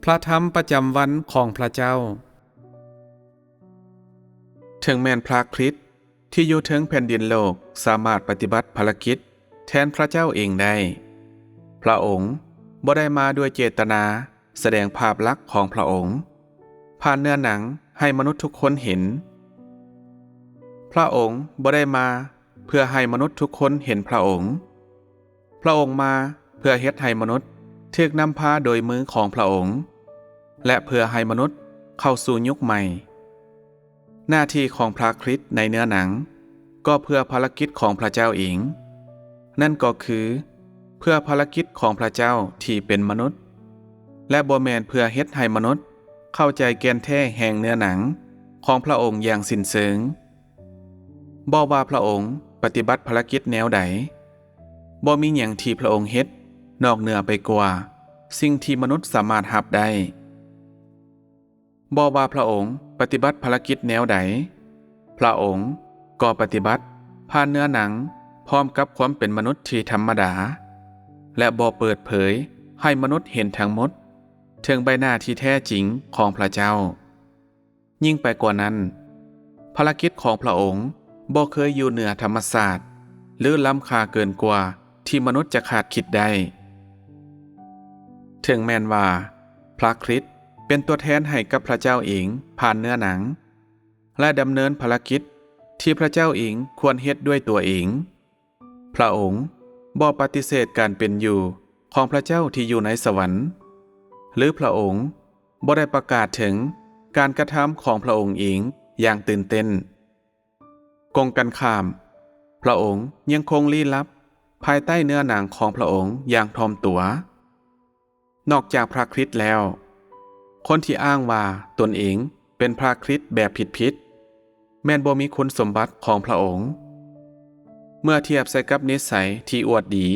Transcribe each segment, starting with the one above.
ພະທຳປະຈຳວັນຂອງພະເຈົ້າ. ເຖິງແມ່ນພະຄຣິດທີ່ຢູ່ເທິງແຜ່ນດິນໂລກສາມາດປະຕິບັດພາລະກິດແທນພະເຈົ້າເອງໄດ້, ພະອົງບໍ່ໄດ້ມາດ້ວຍເຈດຕະນາສະແດງພາບລັກຂອງພະອົງຜ່ານເນື້ອໜັງໃຫ້ມະນຸດທຸກຄົນເຫັນ. ພະອົງບໍ່ໄດ້ມາເພື່ອໃຫ້ມະນຸດທຸກຄົນເຫັນພະອົງ. ພະອົງມາເພື່ອເຮັດໃຫ້ມະນຸດຖືກນຳພາໂດຍມືຂອງພະອົງ ແລະ ເພື່ອໃຫ້ມະນຸດເຂົ້າສູ່ຍຸກໃໝ່. ໜ້າທີ່ຂອງພະຄຣິດໃນເນື້ອໜັງກໍເພື່ອພາລະກິດຂອງພະເຈົ້າເອງ, ນັ້ນກໍຄືເພື່ອພາລະກິດຂອງພະເຈົ້າທີ່ເປັນມະນຸດ, ແລະ ບໍ່ແມ່ນເພື່ອເຮັດໃຫ້ມະນຸດເຂົ້າໃຈແກ່ນແທ້ແຫ່ງເນື້ອໜັງຂອງພະອົງຢ່າງສິ້ນເຊີງ. ບໍ່ວ່າພະອົງປະຕິບັດພາລະກິດແນວໃດ, ບໍ່ມີຫຍັງທີ່ພະອົງເຮັດນອກເໜືອໄປກວ່າສິ່ງທີ່ມະນຸດສາມາດຮັບໄດ້. ບໍ່ວ່າພະອົງປະຕິບັດພາລະກິດແນວໃດ, ພະອົງກໍປະຕິບັດຜ່ານເນື້ອໜັງພ້ອມກັບຄວາມເປັນມະນຸດທີ່ທຳມະດາ ແລະ ບໍ່ເປີດເຜີຍໃຫ້ມະນຸດເຫັນທັງໝົດເຖິງໃບໜ້າທີ່ແທ້ຈິງຂອງພະເຈົ້າ. ຍິ່ງໄປກວ່ານັ້ນ, ພາລະກິດຂອງພະອົງບໍ່ເຄີຍຢູ່ເໜືອທຳມະຊາດ ຫຼື ລ້ຳຄ່າເກີນກວ່າທີ່ມະນຸດຈະຄາດຄິດໄດ້. ເຖິງແມ່ນວ່າພະຄຣິດເປັນຕົວແທນໃຫ້ກັບພະເຈົ້າເອງຜ່ານເນື້ອໜັງ ແລະ ດຳເນີນພາລະກິດທີ່ພະເຈົ້າເອງຄວນເຮັດດ້ວຍຕົວເອງ, ພະອົງບໍ່ປະຕິເສດການເປັນຢູ່ຂອງພະເຈົ້າທີ່ຢູ່ໃນສະຫວັນ ຫຼື ພະອົງບໍ່ໄດ້ປະກາດເຖິງການກະທຳຂອງພະອົງເອງຢ່າງຕື່ນເຕັ້ນ. ກົງກັນຂ້າມ, ພະອົງຍັງຄົງລີ້ລັບພາຍໃຕ້ເນື້ອໜັງຂອງພະອົງຢ່າງຖ່ອມຕົວ. ນອກຈາກພະຄຣິດແລ້ວ, ຄົນທີ່ອ້າງວ່າຕົນເອງເປັນພະຄຣິດແບບຜິດໆ ແມ່ນບໍ່ມີຄຸນສົມບັດຂອງພະອົງ. ເມື່ອທຽບໃສ່ກັບນິໄສທີ່ອວດດີ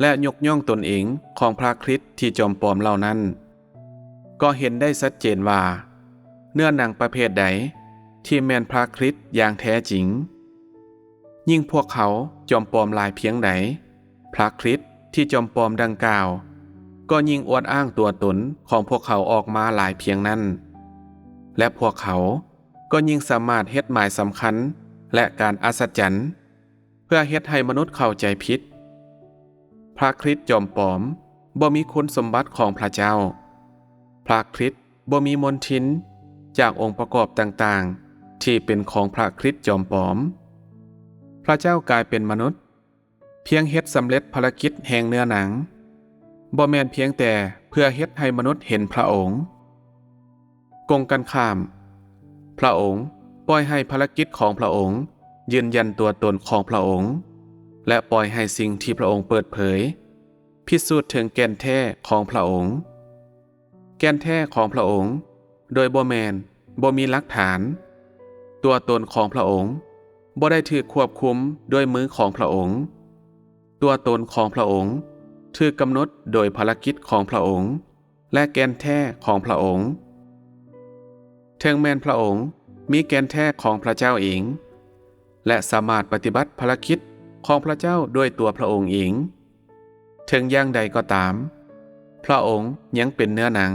ແລະ ຍົກຍ້ອງຕົນເອງຂອງພະຄຣິດທີ່ຈອມປອມເຫຼົ່ານັ້ນ, ກໍເຫັນໄດ້ຊັດເຈນວ່າເນື້ອໜັງປະເພດໃດທີ່ແມ່ນພະຄຣິດຢ່າງແທ້ຈິງ. ຍິ່ງພວກເຂົາຈອມປອມຫຼາຍພຽງໃດ, ພະຄຣິດທີ່ຈອມປອມດັ່ງກ່າວກໍຍິ່ງອວດອ້າງຕົວຕົນຂອງພວກເຂົາອອກມາຫຼາຍພຽງນັ້ນ, ແລະ ພວກເຂົາກໍຍິ່ງສາມາດເຮັດໝາຍສຳຄັນ ແລະ ການອັດສະຈັນ ເພື່ອເຮັດໃຫ້ມະນຸດເຂົ້າໃຈຜິດ. ພະຄຣິດຈອມປອມບໍ່ມີຄຸນສົມບັດຂອງພະເຈົ້າ. ພະຄຣິດບໍ່ມີມົນທິນຈາກອົງປະກອບຕ່າງໆທີ່ເປັນຂອງພະຄຣິດຈອມປອມ. ພະເຈົ້າກາຍເປັນມະນຸດ ພຽງເຮັດສຳເລັດພາລະກິດແຫ່ງເນື້ອໜັງ, ບໍ່ແມ່ນພຽງແຕ່ເພື່ອເຮັດໃຫ້ມະນຸດເຫັນພະອົງ. ກົງກັນຂ້າມ, ພະອົງປ່ອຍໃຫ້ພາລະກິດຂອງພະອົງຢືນຢັນຕົວຕົນຂອງພະອົງ ແລະ ປ່ອຍໃຫ້ສິ່ງທີ່ພະອົງເປີດເຜີຍພິສູດເຖິງແກ່ນແທ້ຂອງພະອົງ. ແກ່ນແທ້ຂອງພະອົງໂດຍບໍ່ແມ່ນ ບໍ່ມີຫຼັກຖານ. ຕົວຕົນຂອງພະອົງບໍ່ໄດ້ຖືກຄວບຄຸມດ້ວຍມືຂອງພະອົງ. ຕົວຕົນຂອງພະອົງຖືກກຳນົດໂດຍພາລະກິດຂອງພະອົງ ແລະ ແກ່ນແທ້ຂອງພະອົງ. ເຖິງແມ່ນພະອົງມີແກ່ນແທ້ຂອງພະເຈົ້າເອງ ແລະ ສາມາດປະຕິບັດພາລະກິດຂອງພະເຈົ້າດ້ວຍຕົວພະອົງເອງ, ເຖິງຢ່າງໃດກໍຕາມ, ພະອົງຍັງເປັນເນື້ອໜັງ,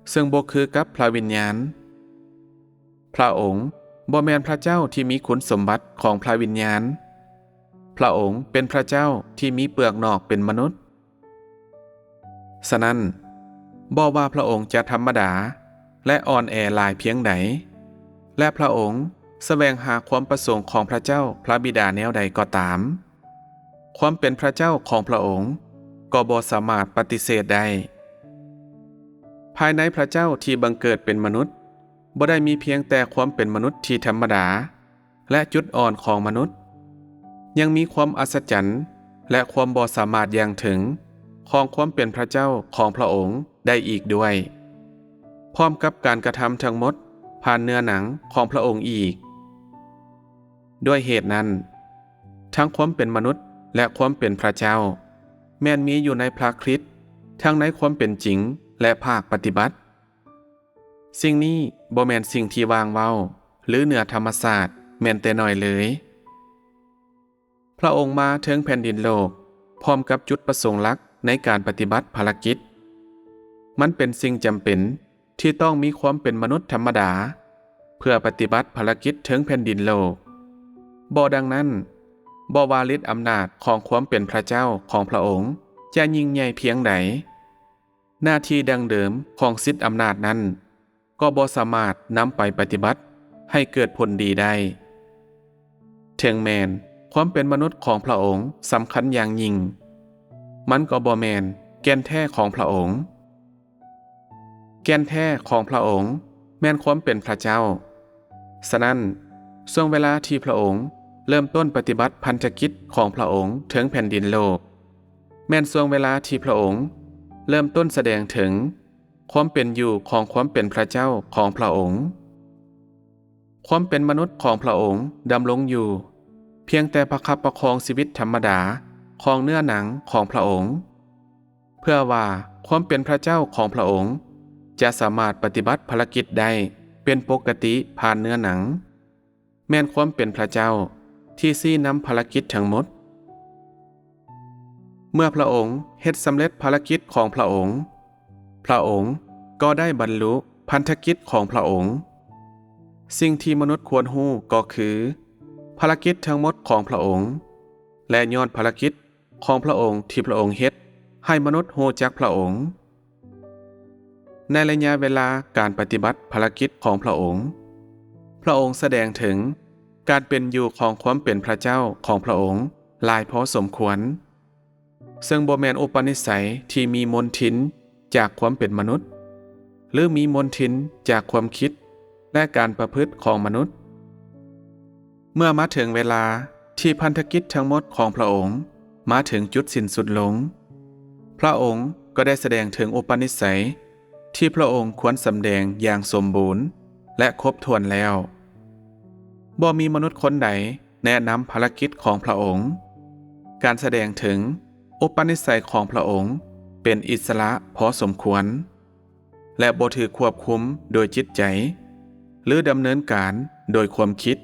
ເຊິ່ງບໍ່ຄືກັບພະວິນຍານ. ພະອົງບໍ່ແມ່ນພະເຈົ້າທີ່ມີຄຸນສົມບັດຂອງພະວິນຍານ. ພະອົງເປັນພະເຈົ້າທີ່ມີເປືອກນອກເປັນມະນຸດ. ສະນັ້ນ, ບໍ່ວ່າພະອົງຈະທຳມະດາ ແລະ ອ່ອນແອຫຼາຍພຽງໃດ, ແລະ ພະອົງສະແຫວງຫາຄວາມປະສົງຂອງພະເຈົ້າພະບິດາແນວໃດກໍຕາມ, ຄວາມເປັນພະເຈົ້າຂອງພະອົງກໍບໍ່ສາມາດປະຕິເສດໄດ້. ພາຍໃນພະເຈົ້າທີ່ບັງເກີດເປັນມະນຸດ ບໍ່ໄດ້ມີພຽງແຕ່ຄວາມເປັນມະນຸດທີ່ທຳມະດາ ແລະ ຈຸດອ່ອນຂອງມະນຸດ, ຍັງມີຄວາມອັດສະຈັນ ແລະ ຄວາມບໍ່ສາມາດຢ່າງເຖິງຂອງຄວາມເປັນພະເຈົ້າຂອງພະອົງໄດ້ອີກດ້ວຍ, ພ້ອມກັບການກະທຳທັງໝົດຜ່ານເນື້ອໜັງຂອງພະອົງອີກ. ດ້ວຍເຫດນັ້ນ, ທັງຄວາມເປັນມະນຸດ ແລະ ຄວາມເປັນພະເຈົ້າ ແມ່ນມີຢູ່ໃນພະຄຣິດ ທັງໃນຄວາມເປັນຈິງ ແລະ ພາກປະຕິບັດ. ສິ່ງນີ້ບໍ່ແມ່ນສິ່ງທີ່ວ່າງເວົ້າ ຫຼື ເໜືອທຳມະຊາດແມ່ນແຕ່ໜ້ອຍເລີຍ. ພະອົງມາເທິງແຜ່ນດິນໂລກ ພ້ອມກັບຈຸດປະສົງຫຼັກໃນການປະຕິບັດພາລະກິດ. ມັນເປັນສິ່ງຈຳເປັນທີ່ຕ້ອງມີຄວາມເປັນມະນຸດທຳມະດາ ເພື່ອປະຕິບັດພາລະກິດເທິງແຜ່ນດິນໂລກ. ບໍ່ດັ່ງນັ້ນ, ບໍ່ວ່າລິດອຳນາດຂອງຄວາມເປັນພຣະເຈົ້າຂອງພຣະອົງຈະຍິ່ງໃຫຍ່ພຽງໃດ, ໜ້າທີ່ດັ້ງເດີມຂອງສິດອຳນາດນັ້ນກໍບໍ່ສາມາດນຳໄປປະຕິບັດໃຫ້ເກີດຜົນດີໄດ້. ເຖິງແມ່ນຄວາມເປັນມະນຸດຂອງພຣະອົງສຳຄັນຢ່າງຍິ່ງ, ມັນກໍບໍ່ແມ່ນແກ່ນແທ້ຂອງພຣະອົງ. ແກ່ນແທ້ຂອງພຣະອົງແມ່ນຄວາມເປັນພຣະເຈົ້າ. ສະນັ້ນ, ຊ່ວງເວລາທີ່ພຣະອົງເລີ່ມຕົ້ນປະຕິບັດພັນທະກິດຂອງພຣະອົງເທິງແຜ່ນດິນໂລກ ແມ່ນຊ່ວງເວລາທີ່ພຣະອົງເລີ່ມຕົ້ນສະແດງເຖິງຄວາມເປັນຢູ່ຂອງຄວາມເປັນພຣະເຈົ້າຂອງພຣະອົງ. ຄວາມເປັນມະນຸດຂອງພຣະອົງດຳລົງຢູ່ພຽງແຕ່ປະຄັບປະຄອງຊີວິດທຳມະດາຂອງເນື້ອໜັງຂອງພຣະອົງ, ເພື່ອວ່າຄວາມເປັນພຣະເຈົ້າຂອງພຣະອົງຈະສາມາດປະຕິບັດພາລະກິດໄດ້ເປັນປົກກະຕິຜ່ານເນື້ອໜັງ, ແມ່ນຄວາມເປັນພຣະເຈົ້າທີ່ຊີ້ນຳພາລະກິດທັງໝົດ. ເມື່ອພຣະອົງເຮັດສຳເລັດພາລະກິດຂອງພຣະອົງ, ພຣະອົງກໍໄດ້ບັນລຸພັນທະກິດຂອງພຣະອົງ. ສິ່ງທີ່ມະນຸດຄວນຮູ້ກໍຄື ພາລະກິດທັງໝົດຂອງພຣະອົງ ແລະ ຍອດພາລະກິດຂອງພຣະອົງທີ່ພຣະອົງເຮັດໃຫ້ມະນຸດຮູ້ຈັກພຣະອົງ. ໃນໄລຍະເວລາການປະຕິບັດພາລະກິດຂອງພຣະອົງ, ພຣະອົງສະແດງເຖິງການເປັນຢູ່ຂອງຄວາມເປັນພຣະເຈົ້າຂອງພຣະອົງຫຼາຍພໍສົມຄວນ, ເຊິ່ງບໍ່ແມ່ນອຸປະນິໄສທີ່ມີມົນທິນຈາກຄວາມເປັນມະນຸດ ຫຼື ມີມົນທິນຈາກຄວາມຄິດ ແລະ ການປະພຶດຂອງມະນຸດ. ເມື່ອມາເຖິງເວລາທີ່ພັນທະກິດທັງໝົດຂອງພຣະອົງມາເຖິງຈຸດສິ້ນສຸດລົງ, ພຣະອົງກໍໄດ້ສະແດງເຖິງອຸປະນິໄສທີ່ພຣະອົງຄວນສຳແດງຢ່າງສົມບູນ ແລະ ຄົບຖ້ວນແລ້ວ. ບໍ່ມີມະນຸດຄົນໃດແນະນຳພາລະກິດຂອງພຣະອົງ. ການສະແດງເຖິງອຸປະນິໄສຂອງພຣະອົງເປັນອິດສະຫຼະພໍສົມຄວນ ແລະ ບໍ່ຖືກຄວບຄຸມໂດຍຈິດໃຈ ຫຼື ດຳເນີນການໂດຍຄວາມຄິດ,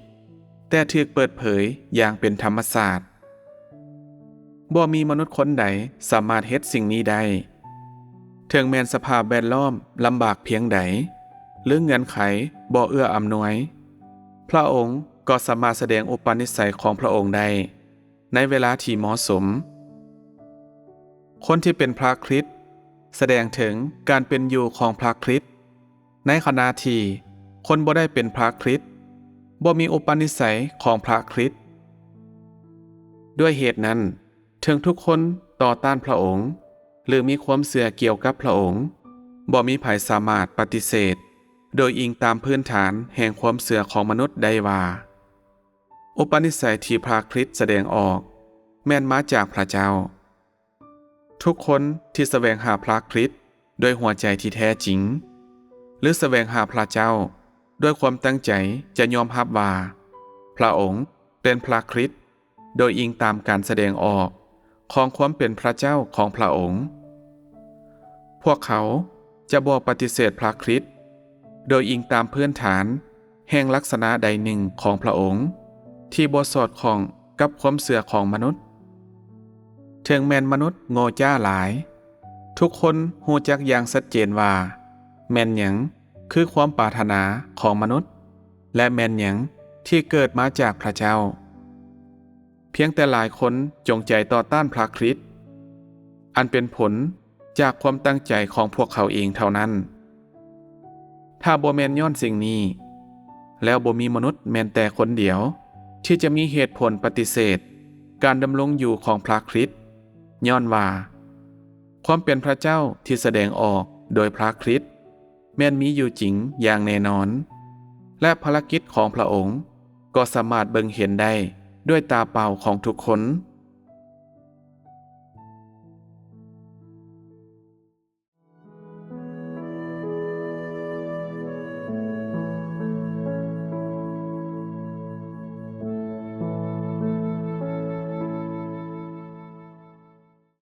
ແຕ່ຖືກເປີດເຜີຍຢ່າງເປັນທຳມະຊາດ. ບໍ່ມີມະນຸດຄົນໃດສາມາດເຮັດສິ່ງນີ້ໄດ້, ເຖິງແມ່ນສະພາບແວດລ້ອມລຳບາກພຽງໃດ ຫຼື ເງື່ອນໄຂບໍ່ເອື້ອອຳນວຍ, ພຣະອົງກໍສາມາດສະແດງອຸປະນິໄສຂອງພຣະອົງໄດ້ໃນເວລາທີ່ເໝາະສົມ. ຄົນທີ່ເປັນພຣະຄຣິດສະແດງເຖິງການເປັນຢູ່ຂອງພຣະຄຣິດ, ໃນຂະນະທີ່ຄົນບໍ່ໄດ້ເປັນພຣະຄຣິດບໍ່ມີອຸປະນິໄສຂອງພຣະຄຣິດ. ດ້ວຍເຫດນັ້ນ, ເຖິງທຸກຄົນຕໍ່ຕ້ານພຣະອົງ ຫຼື ມີຄວາມເຊື່ອກ່ຽວກັບພຣະອົງ, ບໍ່ມີໃຜສາມາດປະຕິເສດໂດຍອີງຕາມພື້ນຖານແຫ່ງຄວາມເຊື່ອຂອງມະນຸດໄດ້ວ່າ ອຸປະນິໄສທີ່ພຣະຄຣິດສະແດງອອກແມ່ນມາຈາກພຣະເຈົ້າ. ທຸກຄົນທີ່ສະແຫວງຫາພຣະຄຣິດດ້ວຍຫົວໃຈທີ່ແທ້ຈິງ ຫຼື ສະແຫວງຫາພຣະເຈົ້າດ້ວຍຄວາມຕັ້ງໃຈ ຈະຍອມຮັບວ່າພຣະອົງເປັນພຣະຄຣິດ ໂດຍອີງຕາມການສະແດງອອກຂອງຄວາມເປັນພຣະເຈົ້າຂອງພຣະອົງ. ພວກເຂົາຈະບໍ່ປະຕິເສດພຣະຄຣິດໂດຍອີງຕາມພື້ນຖານແຫ່ງລັກສະນະໃດໜຶ່ງຂອງພຣະອົງທີ່ບໍ່ສອດຄ່ອງກັບຄວາມເຊື່ອຂອງມະນຸດ. ເຖິງແມ່ນມະນຸດໂງ່ຈ້າຫຼາຍ, ທຸກຄົນຮູ້ຈັກຢ່າງຊັດເຈນວ່າແມ່ນຫຍັງຄືຄວາມປາດຖະໜາຂອງມະນຸດ ແລະ ແມ່ນຫຍັງທີ່ເກີດມາຈາກພຣະເຈົ້າ. ພຽງແຕ່ຫຼາຍຄົນຈົງໃຈຕໍ່ຕ້ານພຣະຄຣິດ, ອັນເປັນຜົນຈາກຄວາມຕັ້ງໃຈຂອງພວກເຂົາເອງເທົ່ານັ້ນ. ຖ້າບໍ່ແມ່ນຍ້ອນສິ່ງນີ້, ແລ້ວບໍ່ມີມະນຸດແມ່ນແຕ່ຄົນດຽວທີ່ຈະມີເຫດຜົນປະຕິເສດການດຳລົງຢູ່ຂອງພຣະຄຣິດ, ຍ້ອນວ່າຄວາມເປັນພຣະເຈົ້າທີ່ສະແດງອອກໂດຍພຣະຄຣິດ ແມ່ນມີຢູ່ຈິງຢ່າງແນ່ນອນ ແລະ ພາລະກິດຂອງພຣະອົງກໍສາມາດເບິ່ງເຫັນໄດ້ດ້ວຍຕາເປົ່າຂອງທຸກຄົນ.